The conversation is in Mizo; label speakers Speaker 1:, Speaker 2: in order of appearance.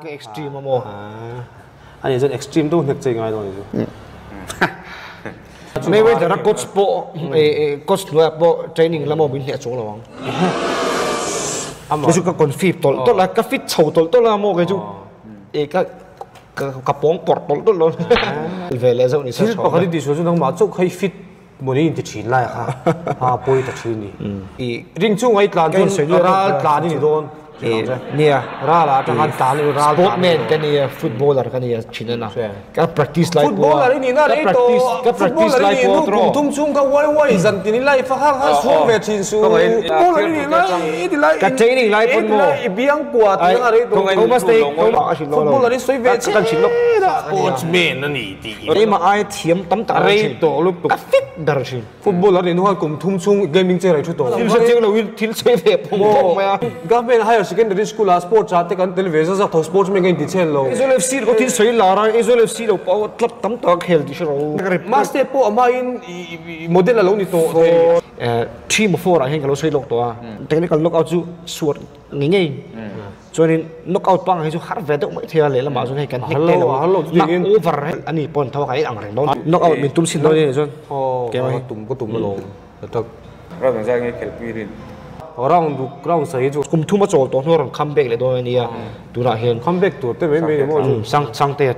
Speaker 1: Ka extreme a maw?
Speaker 2: Ani chuan extreme deuh hnek chei ngai lo ani chu.
Speaker 1: Mayweather a coach pawh coach hnuaiah pawh training lama min hneh chuang lo ang. Kei chu ka confit tawlh tawlh a, ka fit chho tawlh tawlh a maw kei chu ka ka pawng pawrh tawlh tawlh lo. Ve leh zauh ni
Speaker 2: se Thil pakhat i tihsual chu nangmah chauh kha i fit mawni in ti thin lai kha a pawi ta thin ni. Ring chungah i tlan chuan ral tlan i ni dawn.
Speaker 1: Nia
Speaker 2: ral ah atang khan tlan i ral
Speaker 1: sportman ka nia footballer ka nia thin a na ka practice lai pawh
Speaker 2: footballer i nih na rei tawh
Speaker 1: ka practice lai pawh
Speaker 2: ṭawh kum thum chhung kha uai uai zan tin i life a khang khan chhung ve thin su footballer i nih na i ti lai
Speaker 1: ka training lai pawn maw
Speaker 2: i biang kua tih anga rei tawh
Speaker 1: Thomas te
Speaker 2: footballer i sawi ve
Speaker 1: chin
Speaker 2: sportsman a ni tih
Speaker 1: keimah ai thiam tam tak
Speaker 2: rei tawh lutuk
Speaker 1: ka fit ber thin
Speaker 2: Football a nih hnuah kum thum chhung gaming chair a i thu tawh.
Speaker 1: Thil hre chiang loin thil chhe ve phawng phawng mai a.
Speaker 2: Government Higher Secondary School ah sports ah te kan tel ve zat zat tho, sportsman ka inti chhen lo.
Speaker 1: Aizawl FC lo thil sawi lar a, Aizawl FC lo pawh club tam tak a khel tih hre rawh u.
Speaker 2: Master pawh a hmain model a lo ni tawh
Speaker 1: thei. Team of four ah hian ka lo sawi lawk tawh a, technical knockout chu suat ngei ngei. Chuanin knockout pangngai hi chu har ve deuh mai thei a, lehlamah chuan hei kan hnek te lo nak over a ni pawn tho a kan inang reng dawn. Knockout min tum sin dawn a nih chuan
Speaker 2: keimah hi. Tum ka tum alawm tak.
Speaker 3: Round ang zat nge khelhpui rin?
Speaker 2: Round ruk round sawi chu.
Speaker 1: Kum thum a chawl tawh hnu a rawn comeback leh dawn a nia tunah hian.
Speaker 2: Comeback tur te mai mai ni maw chu.
Speaker 1: Sang Sangtea.